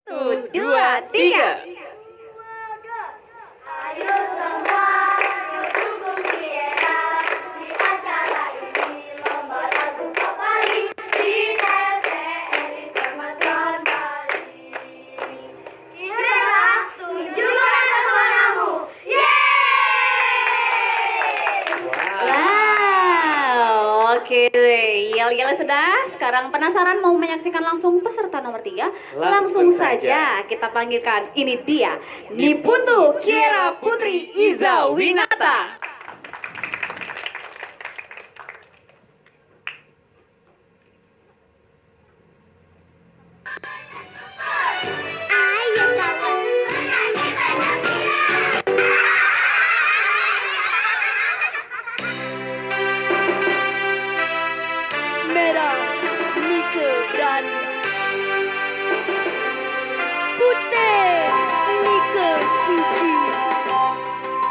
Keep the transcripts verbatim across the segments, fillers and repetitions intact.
Satu, dua, tiga. Ayo semua dukung Kiera di acara ini, lomba lagu favorit di T V R I Sematron Bali. Kiera, tunjukkan pesona'mu. Yeay! Wow, oke. Yel-yel sudah. Sekarang penasaran mau menyaksikan langsung peserta nomor tiga? Langsung saja kita panggilkan. Ini dia, Niputu Kiera Putri Iza Winata. Ayo kawan. Merah nike berani, putih nike suci.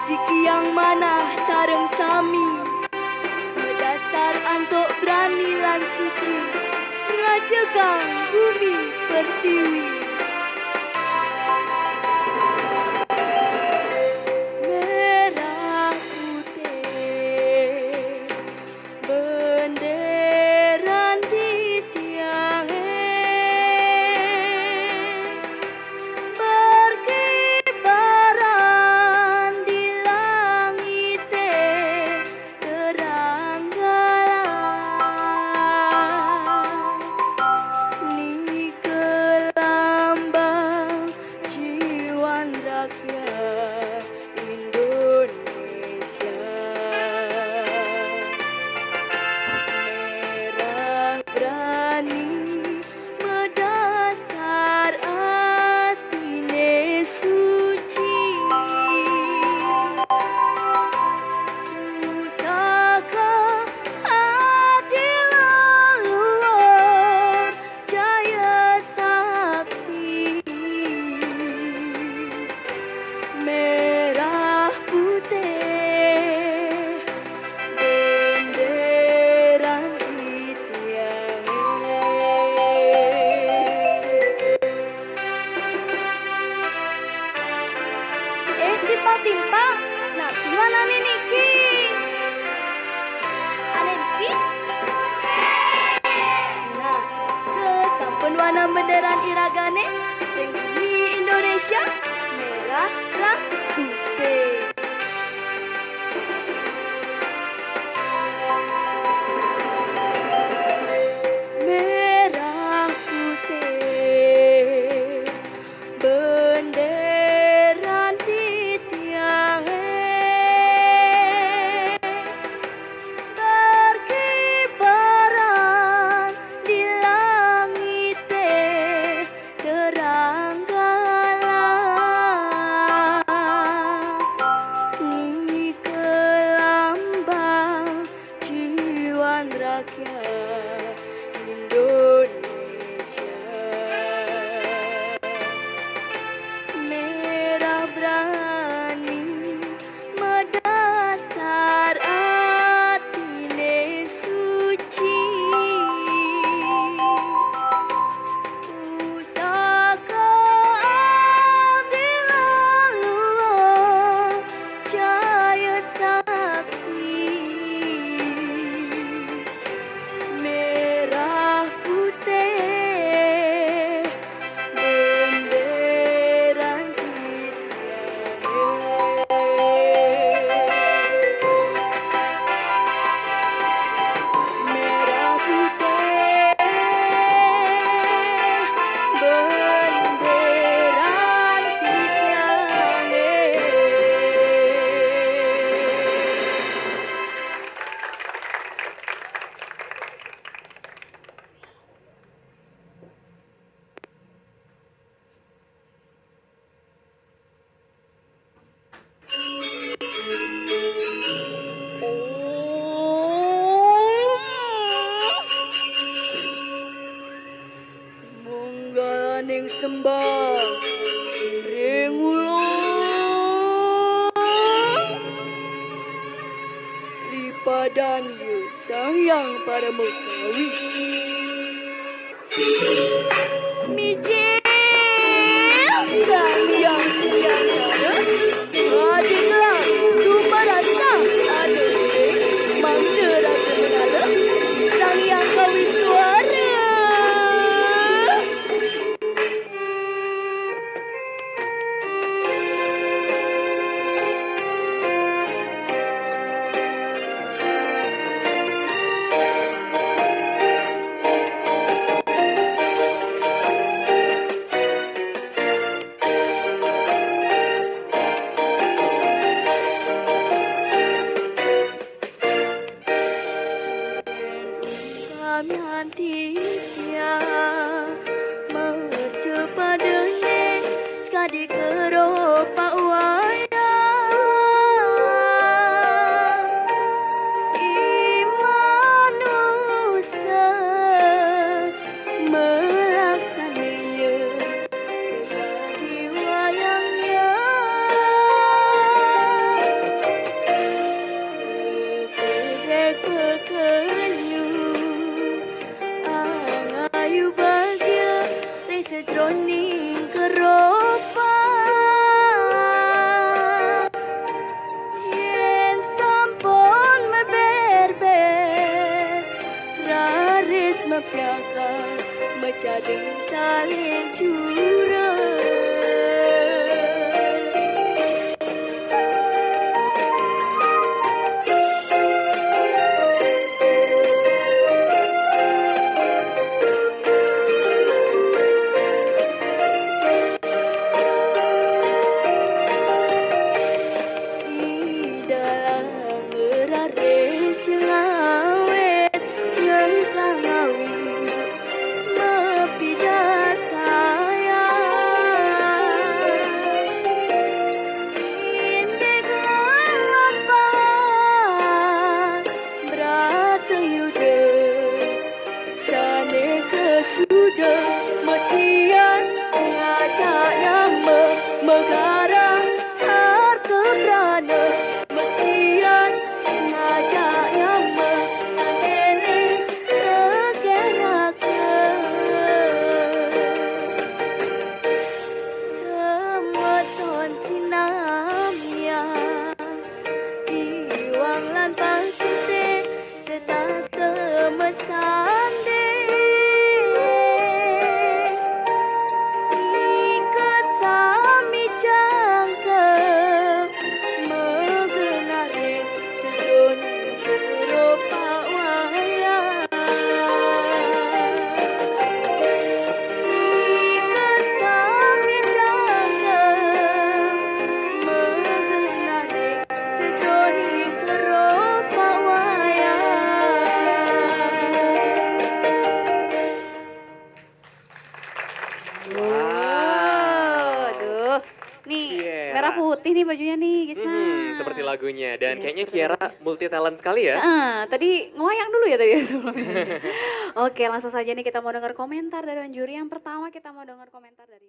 Siki yang manah sareng sami, medasar antuk berani lan suci, ngajegang bumi pertiwi. Merah putih benderan titiange, berkibaran di langite terang galang. Nike lambang jiwan rakyat Indonesia. Merah berani, medasar atine suci. Pusaka adi leluhur, jaya sakti. Merah putih benderan titiange. Eh, timpal-timpal, napi wanane niki? Ane niki? Nah, ke sampun wana benderan iragane ring bumi Indonesia, merah lan putih. Merah putih benderan titiange, berkibaran di langite terang galang. Nike lambang jiwan rakyat Indonesia. Merah berani, medasar atine suci. Pusaka adi leluhur, jaya sakti. Merah putih benderan titiange. Merah putih benderan titiange. Munggalaning sembah ring ulun, ripadan ya Sang Hyang Parama Kawi. Miji. Putih nih bajunya nih, Gisna. Hmm, seperti lagunya. Dan Iya, kayaknya seperti Kiara multi talent sekali ya. Ah, tadi ngelayang dulu ya tadi ya sebelumnya. Oke, langsung saja nih kita mau dengar komentar dari Wan Juri. Yang pertama kita mau dengar komentar dari